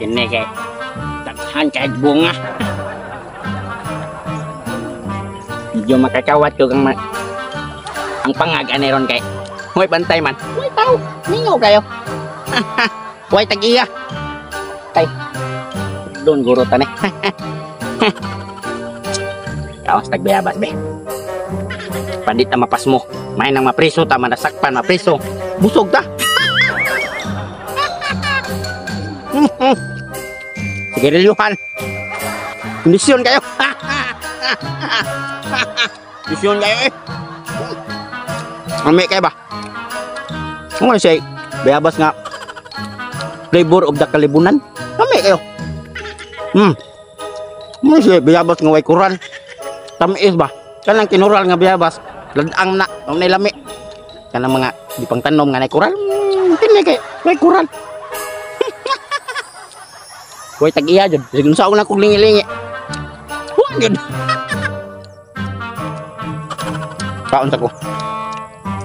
Kini kay daghan kay bunga. Medyo makakawat ko kang ang pangag ani ron kay. Hoy bantay man. Hoy tao, mingaw kayo. Hoy tag-iya. Tay. Doon guro tani. Kawas tagbayabas be. Pandit ta mapasmo. May nang mapriso ta manasakpan mapriso. Busog ta. Sigarilyuhan. Kondisyon kayo. Kondisyon kayo eh. Ami kayo ba? Ano siya? Bayabas nga. Flavor of the kalibunan. Ami kayo. Ano siya? Bayabas nga way kural. Tamis ba? Kanang kinural nga bayabas. Ladang na. Ang nailami. Kanang mga di pang tanom nga nay kural. Kini kay way kural. Way tag-iya jud. Sige unsa na kog lingi-lingi. Huwag jud. Kaon ta ko.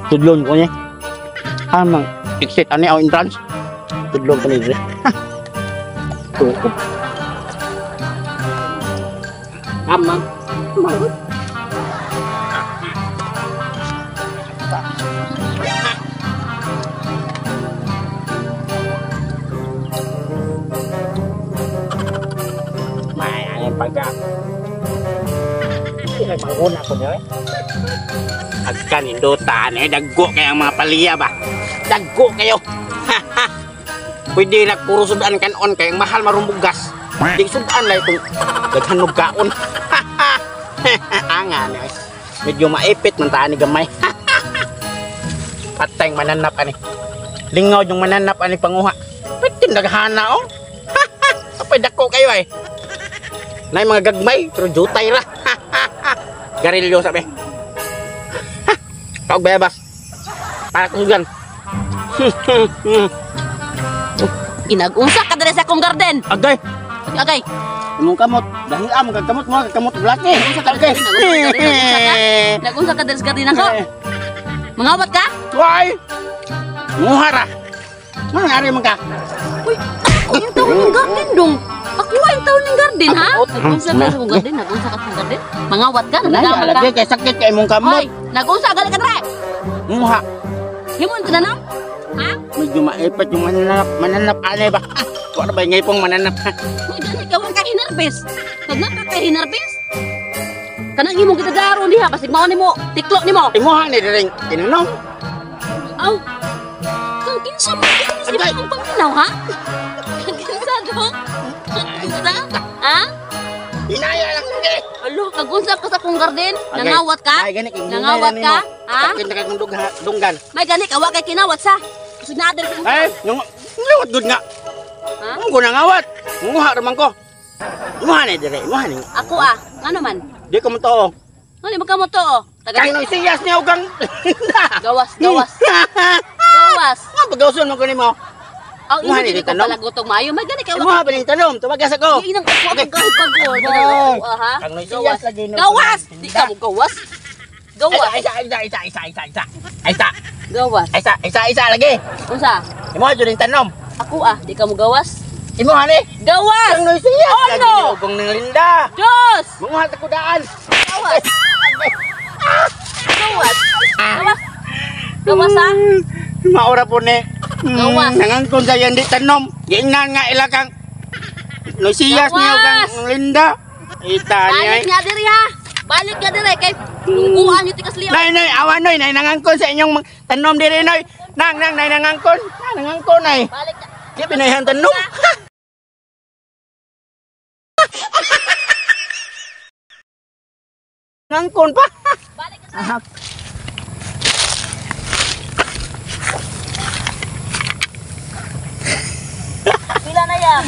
Tudlon ko niya. Amang exit ani ang entrance. Tudlon ko ni dire. Tuko. Amang. Pagka hindi na manguna ko niya eh. Agka nindutan eh, daggo kayo ang mga paliya ba? Daggo kayo. Pwede nagpuro sudan kanon kayo, ang mahal marumbugas. Di sudan lang itong daghan og kaon. Anga ni eh. Medyo maipit man taan ni gamay. Patay mananap ani. Lingaw yung mananap ani panguha. Pwede daghana oh. Apay dako kayo eh. Nay mga gagmay pero jutay ra. Garilyo sabi. Kaog bayabas. Para kusugan. Ginag-unsa ka diri sa akong garden. Agay. Agay. Imong kamot dahil am kag kamot mo kamot laki. Unsa ka agay? Nag-unsa ka diri sa garden ako? Mangawat ka? Why? Muha ra. Ano ari man ka? Uy, ako yung taon ng garden dong. Ako ang taon ng garden, ha? Nag-unsa ka sa garden? Nag-unsa ka sa garden? Mangawat ka? Nagdamag ka? Lagi kay sakit kay imong kamot. Hoy, nag-unsa gali ka dre. Muha. Himon ka na nang? Ha? Medyo maipit yung mananap ani ba? Wa ba ngay pong mananap? Uy, dali ka wa ka hinarbis. Nagna ka hinarbis? Kanang imong gitadaron diha basig mao nimo, tiklo nimo. Imuha ni diring tinanong. Aw. Kung kinsa mo kinsa ang paminaw, ha? Kinsa dong? Kinsa? Ha? Hinaya lang lagi. Alo, kagunsa ka sa akong garden? Nangawat ka? May gani kay nangawat ka? Ha? Sakit na kay dunggan. May gani ka wa kay kinawat sa. Kusog na diri. Ay, ngawat gud nga. Ha? Mo ko nangawat. Nguha ra man ko. Imuha ni dire, imuha ni. Ako ah, ngano man? Di ko mo tuo. Ngano man ka mo tuo? Taga Kay noisiyas niya ugang. Gawas, gawas. Gawas. Nga pagawson mo ko nimo. Ang imo dili ko palagutong maayo, may gani kay imuha ba ning tanom? Tubagas ako. Di nang ako ang gahipag ko. Ha? Kang noisiyas lagi no. Gawas. Di ka mo gawas. Gawas. Isa isa isa isa isa isa. Isa. Gawas. Isa isa isa lagi. Unsa? Imuha jud ning tanom. Ako ah, di ka mo gawas. Imuha ni. Gawas. Kang noisiyas oh, lagi no. Ugong ning Linda. Dos. Munguha ta kudaan. Gawas. Gawas. Gawas. Gawas ha. Maura po ni. Gawas. Nangangkon sa yan di tanom. Giingnan nga ila kang noisiyas niyo kang Linda. Ita niya. Balik nga diri ha. Balik nga diri kay duguan yung tikas liya. Nay nay awa noy nay nangangkon sa inyong tanom diri noy. Nang nang nay nangangkon. Nangangkon nay. Balik ka. Di pinayhan tanom. Nangangkon pa. Balik ka. Pila na yan?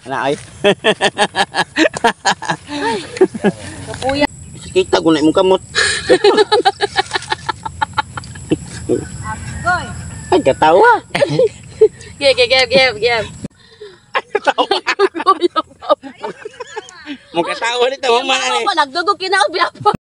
Ana ay. Ay. Kapuya. Kita ko na imong kamot. Agoy. Ay katawa. Ge ge ge ge ge. Ay katawa. Mo katawa nito man ani. Nagdugog kinaog biya po.